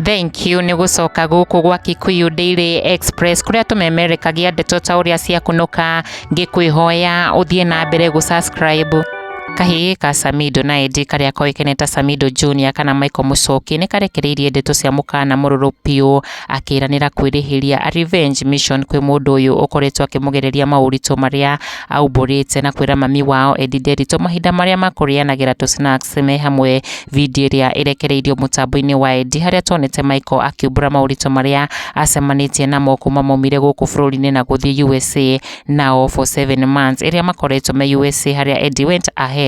Thank you nĩ gũcoka gũkũ gwa Kikuyu Daily Express kũrĩa tũmemerekagia ndeto ta ũrĩa ciakunũka. Ngĩkwĩhoya ũthiĩ na mbere gũ subscribe. Kahĩĩ ka Samido na Eddie karĩa koĩkaine ta Samido Junior kana Michael Mũcoki nĩ karekereirie ndeto cia mũkana mũrũrũ biũ akĩranĩra kwĩrĩhĩria a revenge mission kwĩ mũndũ ũyũ ũkoretwo akĩmũgereria maũritũ marĩa aumbũrĩte na kwĩra mami wao Eddie Nderitu mahinda marĩa makũrĩanagĩra tũ snacks me hamwe. Video ĩrĩa ĩrekereirio mũtambo-inĩ wa Eddie harĩa tuonete Michael akiumbũra maũritũ marĩa acemanĩtie namo kuma maumire gũkũ bũrũri-inĩ na gũthiĩ USA nao for 7 months ĩrĩa makoretwo me USA, harĩa Eddie went ahead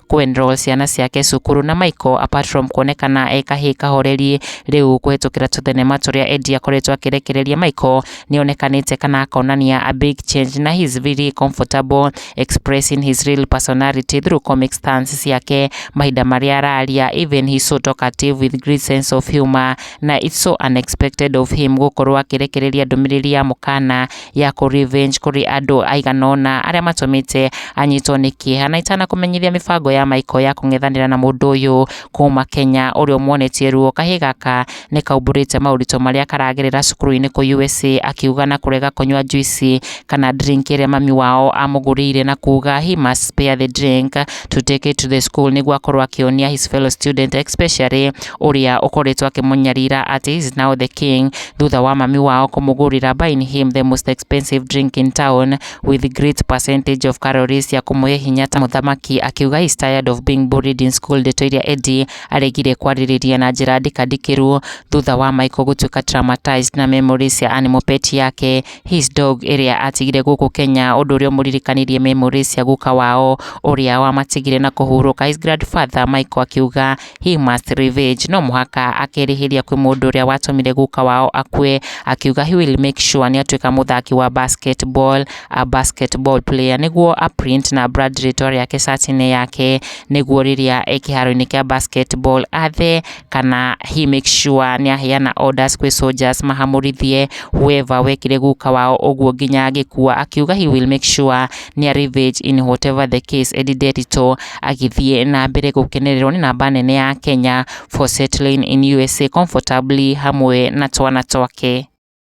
kũ enroll ciana ciake cukuru. Na Michael, apart from kuonekana e kahĩĩ kahoreri, rĩu kũhetũkĩra tũthenema tũrĩa Eddie akoretwo akĩrekereria, Michael nĩonekanĩte kana akonania a big change na he is very comfortable expressing his real personality through comic stance ciake mahinda marĩa araria. Even he so talkative with great sense of humor, na it's so unexpected of him gũkorwo akĩrekereria ndũmĩrĩri ya mũkana ya kũ revenge kũrĩ andũ aigana ũna arĩa matũmĩte anyitwo nĩ kĩeha. Na itanakũmenyithia mĩbango ya Michael ya kũng'ethanĩra na mũndũ ũyũ kuma Kenya ũrĩa ũmuonetie ruo, kahĩĩ gaka nĩ kaumbũrĩte maũritũ marĩa karagerera cukuru-inĩ kũ USA, akiuga na kũrega kũnyua juice kana drink ĩrĩa mami wao amũgũrĩire, na kuga he must spare the drink to take it to the school nĩguo akorwo akĩonia his fellow student, especially ũrĩa ũkoretwo akĩmũnyarira, atĩ he is now the king thutha wa mami wao kũmũgũrĩra, buying him the most expensive drink in town with great percentage of calories ya kũmũhe hinya ta mũthamaki, akiuga he is tired of being bullied in school. Ndeto iria Eddie aregire kwarĩrĩria na njĩra ndikandikĩru thutha wa Michael gũtuĩka traumatized na memories cia animal pet yake, his dog, ĩrĩa atigire gũkũ Kenya, ũndũ ũrĩa ũmũririkanirie memories cia guka wao ũrĩa wamatigire na kũhurũka, his grandfather. Michael akiuga he must revenge, no mũhaka akerĩhĩria kwĩ mũndũ ũrĩa watũmire guka wao akue, akiuga he will make sure nĩ atuĩka mũthaki wa basketball, a basketball player, nĩguo a print na brand rĩtwa rĩake cati-inĩ yake, nĩguo rĩrĩa e kĩharo-inĩ kĩa basketball athe kana he make sure nĩ aheana orders kwĩ soldiers mahamũrithie whoever wekire guka wao ũguo nginya agĩkua, akiuga he will make sure nĩ a revenge in whatever the case. Eddie Nderitu agĩthiĩ na mbere gũkenererwo nĩ namba nene ya Kenya for settling in USA comfortably hamwe na twana twake.